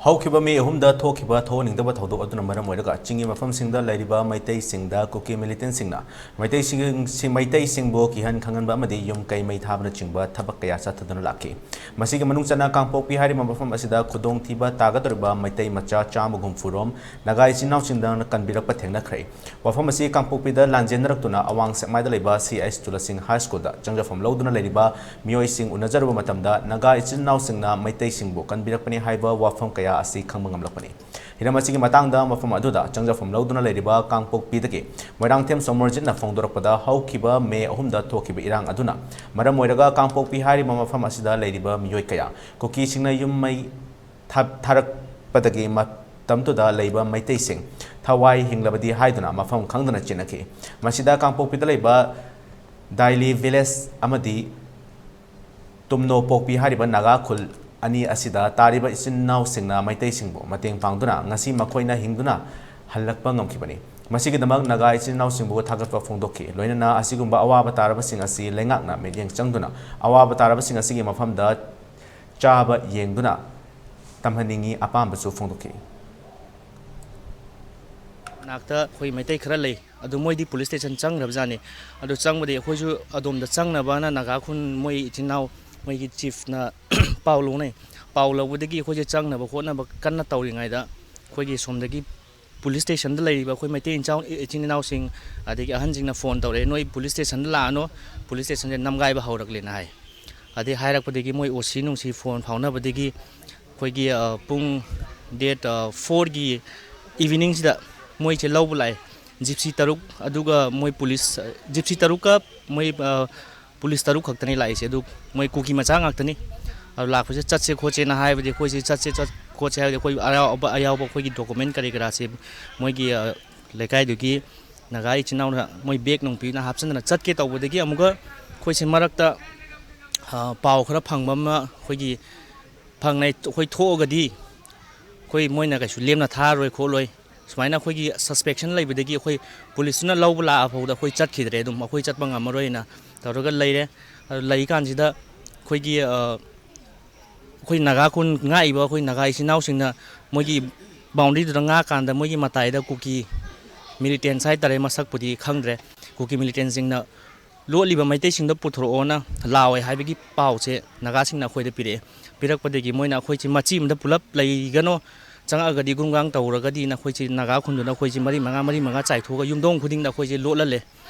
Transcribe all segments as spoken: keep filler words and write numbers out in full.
ꯍꯧꯈꯤꯕ ꯃꯦ ꯑꯍꯨꯝꯗ ꯊꯣꯛꯈꯤꯕ ꯊꯣꯛꯍꯟꯅꯤꯡꯗꯕ ꯊꯧꯗꯣꯛ ꯑꯗꯨꯅ ꯃꯔꯝ ꯑꯣꯏꯔꯒ ꯆꯤꯡꯒꯤ ꯃꯐꯝꯁꯤꯡꯗ ꯂꯩꯔꯤꯕ ꯃꯩꯇꯩꯁꯤꯡꯗ ꯀꯨꯀꯤ ꯃꯤꯂꯤꯇꯦꯟꯁꯤꯡꯅ ꯃꯩꯇꯩꯁꯤꯡ-, ꯃꯩꯇꯩꯁꯤꯡꯕꯨ ꯀꯤꯍꯟ ꯈꯪꯍꯟꯕ ꯑꯃꯗꯤ ꯌꯨꯝ ꯀꯩ ꯃꯩ ꯊꯥꯕꯅꯆꯤꯡꯕ ꯊꯕꯛ ꯀꯌꯥ ꯆꯠꯊꯗꯨꯅ ꯂꯥꯛꯈꯤ꯫ ꯃꯁꯤꯒꯤ ꯃꯅꯨꯡ ꯆꯟꯅ ꯀꯥꯡꯄꯣꯛꯄꯤ ꯍꯥꯏꯔꯤꯕ ꯃꯐꯝ ꯑꯁꯤꯗ ꯈꯨꯗꯣꯡꯊꯤꯕ ꯇꯥꯒꯗꯧꯔꯤꯕ ꯃꯩꯇꯩ ꯃꯆꯥ ꯆꯥꯝꯃꯒ ꯍꯨꯝꯐꯨ ꯔꯣꯝ ꯅꯥꯒꯥ ꯏꯆꯤꯟ ꯏꯅꯥꯎꯁꯤꯡꯗ ꯀꯟꯕꯤꯔꯛꯄ ꯊꯦꯡꯅꯈ꯭ꯔꯦ꯫ ꯋꯥꯐꯝ ꯑꯁꯤ ꯀꯥꯡꯄꯣꯛꯄꯤꯗ ꯂꯥꯟꯖꯦꯟꯅꯔꯛꯇꯨꯅ ꯑꯋꯥꯡ ꯁꯦꯛꯃꯥꯏꯗ ꯂꯩꯕ ꯁꯤ ꯑꯩꯆ ꯆꯨꯂꯁꯤꯡ ꯍꯥꯏ ꯁ꯭ꯀꯨꯜꯗ ꯆꯪꯖꯐꯝ ꯂꯧꯗꯨꯅ ꯂꯩꯔꯤꯕ ꯃꯤꯑꯣꯏꯁꯤꯡ ꯎꯅꯖꯔꯨꯕ ꯃꯇꯝꯗ ꯅꯥꯒꯥ ꯏꯆꯤꯟ ꯏꯅꯥꯎꯁꯤꯡꯅ ꯃꯩꯇꯩꯁꯤꯡꯕꯨ ꯀꯟꯕꯤꯔꯛꯄꯅꯤ ꯍꯥꯏꯕ ꯋꯥꯐꯝ ꯀꯌꯥ ꯑꯁꯤ ꯈꯪꯕ ꯉꯝꯂꯛꯄꯅꯤ꯫ ꯍꯤꯔꯝ ꯑꯁꯤꯒꯤ ꯃꯇꯥꯡꯗ ꯃꯐꯝ ꯑꯗꯨꯗ ꯆꯪꯖꯐꯝ ꯂꯧꯗꯨꯅ ꯂꯩꯔꯤꯕ ꯀꯥꯡꯄꯣꯛꯄꯤꯗꯒꯤ ꯃꯣꯏꯔꯥꯡꯊꯦꯝ ꯁꯣꯃꯣꯔꯖꯤꯠꯅ ꯐꯣꯡꯗꯣꯔꯛꯄꯗ, ꯍꯧꯈꯤꯕ ꯃꯦ ꯑꯍꯨꯝꯗ ꯊꯣꯛꯈꯤꯕ ꯏꯔꯥꯡ ꯑꯗꯨꯅ ꯃꯔꯝ ꯑꯣꯏꯔꯒ ꯀꯥꯡꯄꯣꯛꯄꯤ ꯍꯥꯏꯔꯤꯕ ꯃꯐꯝ ꯑꯁꯤꯗ ꯂꯩꯔꯤꯕ ꯃꯤꯑꯣꯏ ꯀꯌꯥ ꯀꯨꯀꯤꯁꯤꯡꯅ ꯌꯨꯝ ꯃꯩ ꯊꯥ-, ꯊꯥꯔꯛꯄꯗꯒꯤ ꯃꯇꯝꯗꯨꯗ ꯂꯩꯕ ꯃꯩꯇꯩꯁꯤꯡ ꯊꯋꯥꯏ ꯍꯤꯡꯂꯕꯗꯤ ꯍꯥꯏꯗꯨꯅ ꯃꯐꯝ ꯈꯪꯗꯅ ꯆꯦꯟꯅꯈꯤ꯫ ꯃꯁꯤꯗ ꯀꯥꯡꯄꯣꯛꯄꯤꯗ ꯂꯩꯕ ꯗꯥꯏꯂꯤ ꯚꯤꯂꯦꯖ ꯑꯃꯗꯤ ꯇꯨꯝꯅꯣ ꯄꯣꯛꯄꯤ ꯍꯥꯏꯔꯤꯕ ꯅꯥꯒꯥ ꯈꯨꯜ ꯑꯅꯤ ꯑꯁꯤꯗ ꯇꯥꯔꯤꯕ ꯏꯆꯤꯟ ꯏꯅꯥꯎꯁꯤꯡꯅ ꯃꯩꯇꯩꯁꯤꯡꯕꯨ ꯃꯇꯦꯡ ꯄꯥꯡꯗꯨꯅ ꯉꯁꯤ ꯃꯈꯣꯏꯅ ꯍꯤꯡꯗꯨꯅ ꯍꯜꯂꯛꯄ ꯉꯝꯈꯤꯕꯅꯤ꯫ ꯃꯁꯤꯒꯤꯗꯃꯛ ꯅꯥꯒꯥ ꯏꯆꯤꯟ ꯏꯅꯥꯎꯁꯤꯡꯕꯨ ꯊꯥꯒꯠꯄ ꯐꯣꯡꯗꯣꯛꯈꯤ꯫ ꯂꯣꯏꯅꯅ ꯑꯁꯤꯒꯨꯝꯕ ꯑꯋꯥꯕ ꯇꯥꯔꯕꯁꯤꯡ ꯑꯁꯤ ꯂꯩꯉꯥꯛꯅ ꯃꯤꯠꯌꯦꯡ ꯆꯪꯗꯨꯅ ꯑꯋꯥꯕ ꯇꯥꯔꯕꯁꯤꯡ ꯑꯁꯤꯒꯤ ꯃꯐꯝꯗ ꯆꯥꯕ ꯌꯦꯡꯗꯨꯅ ꯇꯝꯍꯟꯅꯤꯡꯏ ꯑꯄꯥꯝꯕꯁꯨ ꯐꯣꯡꯗꯣꯛꯈꯤ꯫ ꯃꯅꯥꯛꯇ ꯑꯩꯈꯣꯏ ꯃꯩꯇꯩ ꯈꯔ ꯂꯩ, ꯑꯗꯨ ꯃꯣꯏꯗꯤ ꯄꯨꯂꯤꯁ ꯁ꯭ꯇꯦꯁꯟ ꯆꯪꯈ꯭ꯔꯕꯖꯥꯠꯅꯤ꯫ ꯑꯗꯨ ꯆꯪꯕꯗꯤ ꯑꯩꯈꯣꯏꯁꯨ ꯑꯗꯣꯝꯗ ꯆꯪꯅꯕꯅ ꯅꯥꯒꯥ ꯈꯨꯟ ꯃꯣꯏ ꯏꯆꯤꯟ ꯏꯅꯥꯎ ꯃꯣꯏꯒꯤ ꯆꯤꯐꯅ ꯄꯥꯎ ꯂꯧꯅꯩ꯫ ꯄꯥꯎ ꯂꯧꯕꯗꯒꯤ ꯑꯩꯈꯣꯏꯁꯦ ꯆꯪꯅꯕ ꯈꯣꯠꯅꯕ ꯀꯟꯅ ꯇꯧꯔꯤꯉꯩꯗ ꯑꯩꯈꯣꯏꯒꯤ ꯁꯣꯝꯗꯒꯤ ꯄꯨꯂꯤꯁ ꯁ꯭ꯇꯦꯁꯟꯗ ꯂꯩꯔꯤꯕ ꯑꯩꯈꯣꯏ ꯃꯩꯇꯩ ꯏꯆꯥꯎ-, ꯏꯆꯤꯟ ꯏꯅꯥꯎꯁꯤꯡ, ꯑꯗꯒꯤ ꯑꯍꯟꯁꯤꯡꯅ ꯐꯣꯟ ꯇꯧꯔꯛꯑꯦ, "ꯅꯣꯏ ꯄꯨꯂꯤꯁ ꯁ꯭ꯇꯦꯁꯟꯗ ꯂꯥꯛꯑꯅꯨ, ꯄꯨꯂꯤꯁ ꯁ꯭ꯇꯦꯁꯟꯁꯦ ꯅꯝꯒꯥꯏꯕ ꯍꯧꯔꯛꯂꯦꯅ" ꯍꯥꯏ꯫ ꯑꯗꯩ ꯍꯥꯏꯔꯛꯄꯗꯒꯤ ꯃꯣꯏ ꯑꯣ ꯁꯤ ꯅꯨꯡꯁꯤ ꯐꯣꯟ ꯐꯥꯎꯅꯕꯗꯒꯤ ꯑꯩꯈꯣꯏꯒꯤ, ꯑ, ꯄꯨꯡ ꯗꯦꯠ, ꯑ, ꯐꯣꯔꯒꯤ ꯏꯚꯤꯅꯤꯡꯁꯤꯗ ꯃꯣꯏꯁꯦ ꯂꯧꯕ ꯂꯥꯛꯑꯦ꯫ ꯖꯤꯞꯁꯤ ꯇꯔꯨꯛ, ꯑꯗꯨꯒ ꯃꯣꯏ ꯄꯨꯂꯤꯁ, ꯑ, ꯖꯤꯞꯁꯤ ꯇꯔꯨꯛꯀ ꯃꯣꯏ, ꯑ, ꯄꯨꯂꯤꯁ ꯇꯔꯨꯛ ꯈꯛꯇꯅꯤ ꯂꯥꯛꯏꯁꯦ꯫ ꯑꯗꯨ ꯃꯣꯏ ꯀꯨꯀꯤ ꯃꯆꯥ ꯉꯥꯛꯇꯅꯤ꯫ ꯑꯗꯨ ꯂꯥꯛꯄꯁꯦ ꯆꯠꯁꯦ ꯈꯣꯠꯁꯦꯅ ꯍꯥꯏꯕꯗꯤ ꯑꯩꯈꯣꯏꯁꯦ ꯆꯠꯁꯦ ꯆꯠ-, ꯈꯣꯠꯁꯦ ꯍꯥꯏꯕꯗꯤ ꯑꯩꯈꯣꯏ ꯑꯌꯥꯎꯕ, ꯑꯌꯥꯎꯕ ꯑꯩꯈꯣꯏꯒꯤ ꯗꯣꯀꯨꯃꯦꯟ ꯀꯔꯤ ꯀꯔꯥꯁꯦ ꯃꯣꯏꯒꯤ, ꯑ, ꯂꯩꯀꯥꯏꯗꯨꯒꯤ ꯅꯥꯒꯥ ꯏꯆꯤꯟ ꯏꯅꯥꯎꯅ ꯃꯣꯏ ꯕꯦꯒ ꯅꯨꯡ ꯄꯤꯅ ꯍꯥꯞꯆꯤꯟꯗꯅ ꯆꯠꯀꯦ ꯇꯧꯕꯗꯒꯤ ꯑꯃꯨꯛꯀ ꯑꯩꯈꯣꯏꯁꯦ ꯃꯔꯛꯇ, ꯑ, ꯄꯥꯎ ꯈꯔ ꯐꯪꯕ ꯑꯃ ꯑꯩꯈꯣꯏꯒꯤ ꯐꯪꯅꯩ꯫ ꯑꯩꯈꯣꯏ ꯊꯣꯛꯑꯒꯗꯤ ꯑꯩꯈꯣꯏ ꯃꯣꯏꯅ ꯀꯩꯁꯨ ꯂꯦꯝꯅ ꯊꯥꯔꯣꯏ ꯈꯣꯠꯂꯣꯏ, ꯁꯨꯃꯥꯏꯅ ꯑꯩꯈꯣꯏꯒꯤ ꯁꯁꯄꯦꯛꯁꯟ ꯂꯩꯕꯗꯒꯤ ꯑꯩꯈꯣꯏ ꯄꯨꯂꯤꯁꯇꯨꯅ ꯂꯧꯕ ꯂꯥꯛꯑ ꯐꯥꯎꯗ ꯑꯩꯈꯣꯏ ꯆꯠꯈꯤꯗ꯭ꯔꯦ꯫ ꯑꯗꯨꯝ ꯑꯩꯈꯣꯏ ꯆꯠꯄ ꯉꯝꯃꯔꯣꯏꯅ ꯇꯧꯔꯒ ꯂꯩꯔꯦ꯫ ꯑꯗꯨ ꯂꯩꯀꯥꯟꯁꯤꯗ ꯑꯩꯈꯣꯏꯒꯤ, ꯑ, ꯑꯩꯈꯣꯏ ꯅꯥꯒꯥ ꯈꯨꯟ ꯉꯥꯛꯏꯕ ꯑꯩꯈꯣꯏ ꯅꯥꯒꯥ ꯏꯆꯤꯟ ꯏꯅꯥꯎꯁꯤꯡꯅ ꯃꯣꯏꯒꯤ ꯕꯥꯎꯟꯗ꯭ꯔꯤꯗꯨꯗ ꯉꯥꯛꯀꯥꯟꯗ ꯃꯣꯏꯒꯤ ꯃꯇꯥꯏꯗ ꯀꯨꯀꯤ ꯃꯤꯂꯤꯇꯦꯟꯁ ꯍꯥꯏꯇꯥꯔꯦ, ꯃꯁꯛꯄꯨꯗꯤ ꯈꯪꯗ꯭ꯔꯦ, ꯀꯨꯀꯤ ꯃꯤꯂꯤꯇꯦꯟꯁꯁꯤꯡꯅ ꯂꯣꯠꯂꯤꯕ ꯃꯩꯇꯩꯁꯤꯡꯗꯣ ꯄꯨꯊꯣꯔꯛꯑꯣꯅ ꯂꯥꯎꯋꯦ ꯍꯥꯏꯕꯒꯤ ꯄꯥꯎꯁꯦ ꯅꯥꯒꯥꯁꯤꯡꯅ ꯑꯩꯈꯣꯏꯗ ꯄꯤꯔꯛꯑꯦ꯫ ꯄꯤꯔꯛꯄꯗꯒꯤ ꯃꯣꯏꯅ ꯑꯩꯈꯣꯏꯁꯤ ꯃꯆꯤ ꯑꯃꯗ ꯄꯨꯂꯞ ꯂꯩꯒꯅꯣ, ꯆꯪꯉꯛꯑꯒꯗꯤ ꯒꯨꯡꯒꯥꯡ ꯇꯧꯔꯒꯗꯤ ꯅꯈꯣꯏꯁꯤ ꯅꯥꯒꯥ ꯈꯨꯟꯗꯨꯅ ꯑꯩꯈꯣꯏꯁꯤ ꯃꯔꯤ ꯃꯉꯥ, ꯃꯔꯤ ꯃꯉꯥ ꯆꯥꯏꯊꯣꯛꯑꯒ ꯌꯨꯝꯊꯣꯡ ꯈꯨꯗꯤꯡꯗ ꯑꯩꯈꯣꯏꯁꯤ ꯂꯣꯠꯍꯜꯂꯦ꯫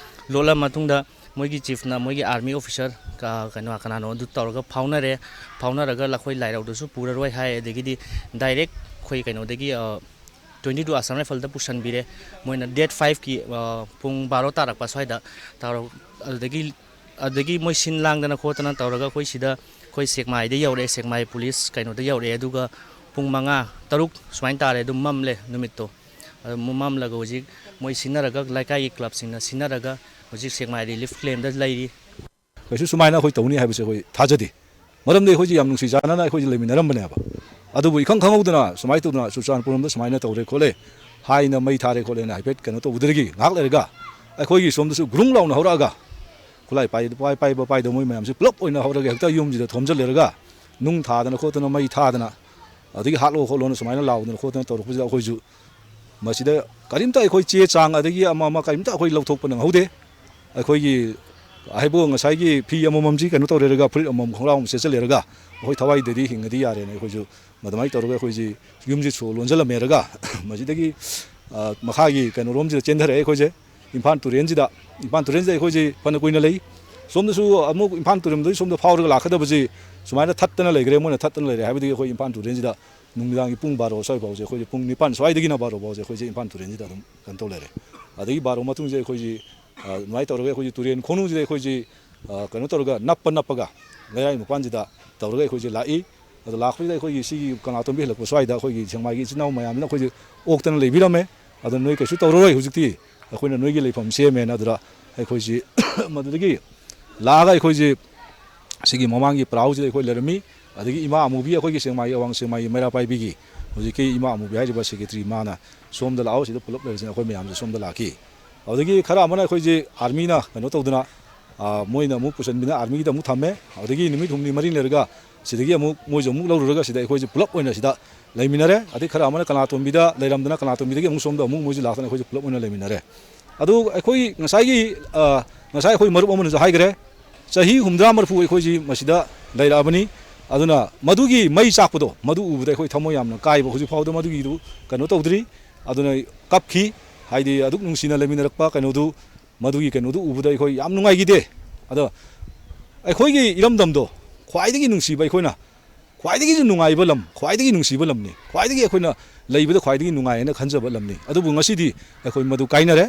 ꯂꯣꯠꯂ ꯃꯇꯨꯡꯗ ꯃꯣꯏꯒꯤ ꯆꯤꯐꯅ ꯃꯣꯏꯒꯤ ꯑꯥꯔꯃꯤ ꯑꯣꯐꯤꯁꯔ ꯀ-, ꯀꯩꯅꯣ ꯀꯅꯥꯅꯣ ꯑꯗꯨ ꯇꯧꯔꯒ ꯐꯥꯎꯅꯔꯦ꯫ ꯐꯥꯎꯅꯔꯒ ꯑꯩꯈꯣꯏ ꯂꯥꯏꯔꯧꯗꯁꯨ ꯄꯨꯔꯔꯣꯏ ꯍꯥꯏ꯫ ꯑꯗꯒꯤꯗꯤ ꯗꯥꯏꯔꯦꯛ ꯑꯩꯈꯣꯏ ꯀꯩꯅꯣꯗꯒꯤ, ꯑ, twenty two Assam Rifle ꯗ ꯄꯨꯁꯟꯕꯤꯔꯦ꯫ ꯃꯣꯏꯅ date five ꯀꯤ, ꯑ, ꯄꯨꯡ ꯕꯥꯔꯣ ꯇꯥꯔꯛꯄ ꯁ꯭ꯋꯥꯏꯗ ꯇꯧꯔ-, ꯑꯗꯨꯗꯒꯤ, ꯑꯗꯨꯗꯒꯤ ꯃꯣꯏ ꯁꯤꯟ ꯂꯥꯡꯗꯅ ꯈꯣꯠꯇꯅ ꯇꯧꯔꯒ ꯑꯩꯈꯣꯏ ꯁꯤꯗ ꯑꯩꯈꯣꯏ ꯁꯦꯛꯃꯥꯏꯗ ꯌꯧꯔꯛꯑꯦ, ꯁꯦꯛꯃꯥꯏ ꯄꯨꯂꯤꯁ ꯀꯩꯅꯣꯗ ꯌꯧꯔꯛꯑꯦ꯫ ꯑꯗꯨꯒ ꯄꯨꯡ ꯃꯉꯥ, ꯇꯔꯨꯛ ꯁꯨꯃꯥꯏꯅ ꯇꯥꯔꯦ, ꯑꯗꯨꯝ ꯃꯝꯂꯦ ꯅꯨꯃꯤꯠꯇꯣ꯫ ꯑꯗꯨ ꯃꯝꯂꯒ ꯍꯧꯖꯤꯛ ꯃꯣꯏ ꯁꯤꯟꯅꯔꯒ, ꯂꯩꯀꯥꯏꯒꯤ ꯀ꯭ꯂꯕꯁꯤꯡꯅ ꯁꯤꯟꯅꯔꯒ ꯍꯧꯖꯤꯛ ꯁꯦꯛꯃꯥꯏ ꯔꯤꯂꯤꯐ ꯀꯦꯝꯗ ꯂꯩꯔꯤ꯫ ꯀꯩꯁꯨ ꯁꯨꯃꯥꯏꯅ ꯑꯩꯈꯣꯏ ꯇꯧꯅꯤ ꯍꯥꯏꯕꯁꯦ ꯑꯩꯈꯣꯏ ꯊꯥꯖꯗꯦ꯫ ꯃꯔꯝꯗꯤ ꯑꯩꯈꯣꯏꯁꯦ ꯌꯥꯝ ꯅꯨꯡꯁꯤ ꯆꯥꯟꯅꯅ ꯑꯩꯈꯣꯏꯁꯦ ꯂꯩꯃꯤꯟꯅꯔꯝꯕꯅꯦꯕ꯫ ꯑꯗꯨꯕꯨ ꯏꯈꯪ ꯈꯪꯍꯧꯗꯅ ꯁꯨꯃꯥꯏꯅ ꯇꯧꯗꯅ ꯆꯨꯔꯆꯥꯟꯄꯨꯔ ꯂꯣꯝꯗ ꯁꯨꯃꯥꯏꯅ ꯇꯧꯔꯦ ꯈꯣꯠꯂꯦ ꯍꯥꯏꯅ, ꯃꯩ ꯊꯥꯔꯦ ꯈꯣꯠꯂꯦꯅ ꯍꯥꯏꯐꯦꯠ ꯀꯩꯅꯣ ꯇꯧꯕꯗꯒꯤ ꯉꯥꯏꯍꯥꯛ ꯂꯩꯔꯒ ꯑꯩꯈꯣꯏꯒꯤ ꯁꯣꯝꯗꯁꯨ ꯒ꯭ꯔꯨꯡ ꯂꯥꯎꯅ ꯍꯧꯔꯛꯑꯒ ꯈꯨꯠꯂꯥꯏ ꯄꯥꯏ-, ꯄꯥꯏ-, ꯄꯥꯏꯕ ꯄꯥꯏꯗꯕ ꯃꯣꯏ ꯃꯌꯥꯝꯁꯦ ꯄꯨꯂꯞ ꯑꯣꯏꯅ ꯍꯧꯔꯒ ꯍꯦꯛꯇ ꯌꯨꯝꯁꯤꯗ ꯊꯣꯝꯖꯤꯜꯂꯦꯔꯒ ꯅꯨꯡ ꯊꯥꯗꯅ ꯈꯣꯠꯇꯅ, ꯃꯩ ꯊꯥꯗꯅ, ꯑꯗꯒꯤ ꯍꯥꯠꯂꯣ ꯈꯣꯠꯂꯣꯅ ꯁꯨꯃꯥꯏꯅ ꯂꯥꯎꯗꯅ ꯈꯣꯠꯇꯅ ꯇꯧꯔꯛꯄꯁꯤꯗ ꯑꯩꯈꯣꯏꯁꯨ ꯃꯁꯤꯗ ꯀꯔꯤꯝꯇ ꯑꯩꯈꯣꯏ ꯆꯦ ꯆꯥꯡ ꯑꯗꯒꯤ ꯑꯃ ꯑꯃ ꯀꯔꯤꯝꯇ ꯑꯩꯈꯣꯏ ꯂꯧꯊꯣꯛꯄ ꯅꯪꯍꯧꯗꯦ꯫ ꯑꯩꯈꯣꯏꯒꯤ ꯍꯥꯏꯕꯨ ꯉꯁꯥꯏꯒꯤ ꯐꯤ ꯑꯃꯃꯝꯁꯤ ꯀꯩꯅꯣ ꯇꯧꯔꯦꯔꯒ, ꯐꯨꯔꯤꯠ ꯑꯃꯃꯝ, ꯈꯣꯡꯒ꯭ꯔꯥꯎ ꯑꯃ ꯁꯦꯠꯆꯜꯂꯦꯔꯒ ꯑꯩꯈꯣꯏ ꯊꯋꯥꯏꯗꯗꯤ ꯍꯤꯡꯉꯗꯤ ꯌꯥꯔꯦꯅ ꯑꯩꯈꯣꯏꯁꯨ ꯃꯗꯨꯃꯥꯏꯅ ꯇꯧꯔꯒ ꯑꯩꯈꯣꯏꯁꯤ ꯌꯨꯝꯁꯤ ꯁꯣ ꯂꯣꯟꯁꯤꯜꯂꯝꯃꯦꯔꯒ ꯃꯁꯤꯗꯒꯤ, ꯑ, ꯃꯈꯥꯒꯤ ꯀꯩꯅꯣꯔꯣꯝꯁꯤꯗ ꯆꯦꯟꯊꯔꯛꯑꯦ ꯑꯩꯈꯣꯏꯁꯦ꯫ ꯏꯝꯐꯥꯜ ꯇꯨꯔꯦꯟꯁꯤꯗ, ꯏꯝꯐꯥꯜ ꯇꯨꯔꯦꯟꯁꯤꯗ ꯑꯩꯈꯣꯏꯁꯤ ꯐꯅ ꯀꯨꯏꯅ ꯂꯩ꯫ ꯁꯣꯝꯗꯁꯨ ꯑꯃꯨꯛ ꯏꯝꯐꯥꯜ ꯇꯨꯔꯦꯟꯗꯒꯤ ꯁꯣꯝꯗ ꯐꯥꯎꯔꯒ ꯂꯥꯛꯀꯗꯕꯁꯤ ꯁꯨꯃꯥꯏꯅ ꯊꯠꯇꯅ ꯂꯩꯈ꯭ꯔꯦ, ꯃꯣꯏꯅ ꯊꯠꯇꯅ ꯂꯩꯔꯦ꯫ ꯍꯥꯏꯕꯗꯤ ꯑꯩꯈꯣꯏ ꯏꯝꯐꯥꯜ ꯇꯨꯔꯦꯟꯁꯤꯗ ꯅꯨꯃꯤꯗꯥꯡꯒꯤ ꯄꯨꯡ ꯕꯥꯔꯣ ꯁ꯭ꯋꯥꯏ ꯐꯥꯎꯁꯦ ꯑꯩꯈꯣꯏꯁꯦ, ꯄꯨꯡ ꯅꯤꯄꯥꯟ ꯁ꯭ꯋꯥꯏꯗꯒꯤꯅ ꯕꯥꯔꯣ ꯐꯥꯎꯁꯦ ꯑꯩꯈꯣꯏꯁꯦ ꯏꯝꯐꯥꯜ ꯇꯨꯔꯦꯟꯁꯤꯗ ꯑꯗꯨꯝ ꯀꯩꯅꯣ ꯇꯧ ꯂꯩꯔꯦ꯫ ꯑꯗꯒꯤ ꯕꯥꯔꯣ ꯃꯇꯨꯡꯁꯦ ꯑꯩꯈꯣꯏꯁꯤ, ꯑ, ꯑꯗꯨꯃꯥꯏꯅ ꯇꯧꯔꯒ ꯑꯩꯈꯣꯏꯁꯤ ꯇꯨꯔꯦꯟ ꯈꯣꯡꯅꯨꯡꯁꯤꯗ ꯑꯩꯈꯣꯏꯁꯤ, ꯑ, ꯀꯩꯅꯣ ꯇꯧꯔꯒ ꯅꯞꯄ ꯅꯞꯄꯒ ꯂꯩꯔꯥꯏ ꯃꯄꯥꯟꯁꯤꯗ ꯇꯧꯔꯒ ꯑꯩꯈꯣꯏꯁꯦ ꯂꯥꯛꯏ꯫ ꯑꯗꯣ ꯂꯥꯛꯄꯁꯤꯗ ꯑꯩꯈꯣꯏꯒꯤ ꯁꯤꯒꯤ ꯀꯪꯂꯥꯇꯣꯝꯕꯤ ꯍꯦꯜꯂꯛꯄ ꯁ꯭ꯋꯥꯏꯗ ꯑꯩꯈꯣꯏꯒꯤ ꯁꯦꯛꯃꯥꯏꯒꯤ ꯏꯆꯤꯟ ꯏꯅꯥꯎ ꯃꯌꯥꯝꯁꯤꯅ ꯑꯩꯈꯣꯏꯁꯦ ꯑꯣꯛꯇꯅ ꯂꯩꯕꯤꯔꯝꯃꯦ꯫ ꯑꯗꯣ ꯅꯣꯏ ꯀꯩꯁꯨ ꯇꯧꯔꯔꯣꯏ, ꯍꯧꯖꯤꯛꯇꯤ ꯑꯩꯈꯣꯏꯅ ꯅꯣꯏꯒꯤ ꯂꯩꯐꯝ ꯁꯦꯝꯃꯦꯅ꯫ ꯑꯗꯨꯗ ꯑꯩꯈꯣꯏꯁꯤ ꯃꯗꯨꯗꯒꯤ ꯂꯥꯛꯑꯒ ꯑꯩꯈꯣꯏꯁꯤ ꯁꯤꯒꯤ ꯃꯃꯥꯡꯒꯤ ꯄ꯭ꯔꯥꯎꯁꯤꯗ ꯑꯩꯈꯣꯏ ꯂꯩꯔꯝꯃꯤ꯫ ꯑꯗꯒꯤ ꯏꯃꯥ ꯑꯃꯨꯕꯤ, ꯑꯩꯈꯣꯏꯒꯤ ꯁꯦꯛꯃꯥꯏꯒꯤ, ꯑꯋꯥꯡ ꯁꯦꯛꯃꯥꯏꯒꯤ ꯃꯩꯔꯥ ꯄꯥꯏꯕꯤꯒꯤ ꯍꯧꯖꯤꯛꯀꯤ ꯏꯃꯥ ꯑꯃꯨꯕꯤ ꯍꯥꯏꯔꯤꯕ ꯁꯦꯀ꯭ꯔꯦꯇꯔꯤ ꯃꯥꯅ "ꯁꯣꯝꯗ ꯂꯥꯛꯑꯣ, ꯁꯤꯗ ꯄꯨꯂꯞ ꯂꯩꯔꯁꯤꯅ" ꯑꯩꯈꯣꯏ ꯃꯌꯥꯝꯁꯦ ꯁꯣꯝꯗ ꯂꯥꯛꯈꯤ꯫ ꯑꯗꯨꯗꯒꯤ ꯈꯔ ꯑꯃꯅ ꯑꯩꯈꯣꯏꯁꯦ ꯑꯥꯔꯃꯤꯅ ꯀꯩꯅꯣ ꯇꯧꯗꯅ, ꯑ, ꯃꯣꯏꯅ ꯑꯃꯨꯛ ꯄꯨꯁꯟꯕꯤꯅ ꯑꯥꯔꯃꯤꯒꯤꯗ ꯑꯃꯨꯛ ꯊꯝꯃꯦ꯫ ꯑꯗꯒꯤ ꯅꯨꯃꯤꯠ ꯍꯨꯝꯅꯤ ꯃꯔꯤ ꯂꯩꯔꯒ ꯁꯤꯗꯒꯤ ꯑꯃꯨꯛ ꯃꯣꯏꯁꯨ ꯑꯃꯨꯛ ꯂꯧꯔꯨꯔꯒ ꯁꯤꯗ ꯑꯩꯈꯣꯏꯁꯦ ꯄꯨꯂꯞ ꯑꯣꯏꯅ ꯁꯤꯗ ꯂꯩꯃꯤꯟꯅꯔꯦ꯫ ꯑꯗꯩ ꯈꯔ ꯑꯃꯅ ꯀꯅꯥꯇꯣꯝꯕꯤꯗ ꯂꯩꯔꯝꯗꯅ ꯀꯅꯥꯇꯣꯝꯕꯤꯗꯒꯤ ꯑꯃꯨꯛ ꯁꯣꯝꯗ ꯑꯃꯨꯛ ꯃꯣꯏꯁꯨ ꯂꯥꯛꯇꯅ ꯑꯩꯈꯣꯏꯁꯦ ꯄꯨꯂꯞ ꯑꯣꯏꯅ ꯂꯩꯃꯤꯟꯅꯔꯦ꯫ ꯑꯗꯨ ꯑꯩꯈꯣꯏ ꯉꯁꯥꯏꯒꯤ, ꯑ, ꯉꯁꯥꯏ ꯑꯩꯈꯣꯏ ꯃꯔꯨꯞ ꯑꯃꯅꯁꯨ ꯍꯥꯏꯈ꯭ꯔꯦ, ꯆꯍꯤ ꯍꯨꯝꯗ꯭ꯔꯥ ꯃꯔꯤꯐꯨ ꯑꯩꯈꯣꯏꯁꯤ ꯃꯁꯤꯗ ꯂꯩꯔꯛꯑꯕꯅꯤ꯫ ꯑꯗꯨꯅ ꯃꯗꯨꯒꯤ ꯃꯩ ꯆꯥꯛꯄꯗꯣ, ꯃꯗꯨ ꯎꯕꯗ ꯑꯩꯈꯣꯏ ꯊꯃꯣꯏ ꯌꯥꯝꯅ ꯀꯥꯏꯕ, ꯍꯧꯖꯤꯛ ꯐꯥꯎꯗ ꯃꯗꯨꯒꯤꯗꯨ ꯀꯩꯅꯣ ꯇꯧꯗ꯭ꯔꯤ꯫ ꯑꯗꯨꯅ ꯀꯞꯈꯤ꯫ ꯍꯥꯏꯗꯤ ꯑꯗꯨꯛ ꯅꯨꯡꯁꯤꯅ ꯂꯩꯃꯤꯟꯅꯔꯛꯄ ꯀꯩꯅꯣꯗꯨ, ꯃꯗꯨꯒꯤ ꯀꯩꯅꯣꯗꯨ ꯎꯕꯗ ꯑꯩꯈꯣꯏ ꯌꯥꯝ ꯅꯨꯡꯉꯥꯏꯈꯤꯗꯦ꯫ ꯑꯗꯣ ꯑꯩꯈꯣꯏꯒꯤ ꯏꯔꯝꯗꯝꯗꯣ ꯈ꯭ꯋꯥꯏꯗꯒꯤ ꯅꯨꯡꯁꯤꯕ, ꯑꯩꯈꯣꯏꯅ ꯈ꯭ꯋꯥꯏꯗꯒꯤꯁꯨ ꯅꯨꯡꯉꯥꯏꯕ ꯂꯝ, ꯈ꯭ꯋꯥꯏꯗꯒꯤ ꯅꯨꯡꯁꯤꯕ ꯂꯝꯅꯤ, ꯈ꯭ꯋꯥꯏꯗꯒꯤ ꯑꯩꯈꯣꯏꯅ ꯂꯩꯕꯗ ꯈ꯭ꯋꯥꯏꯗꯒꯤ ꯅꯨꯡꯉꯥꯏ ꯍꯥꯏꯅ ꯈꯟꯖꯕ ꯂꯝꯅꯤ꯫ ꯑꯗꯨꯕꯨ ꯉꯁꯤꯗꯤ ꯑꯩꯈꯣꯏ ꯃꯗꯨ ꯀꯥꯏꯅꯔꯦ꯫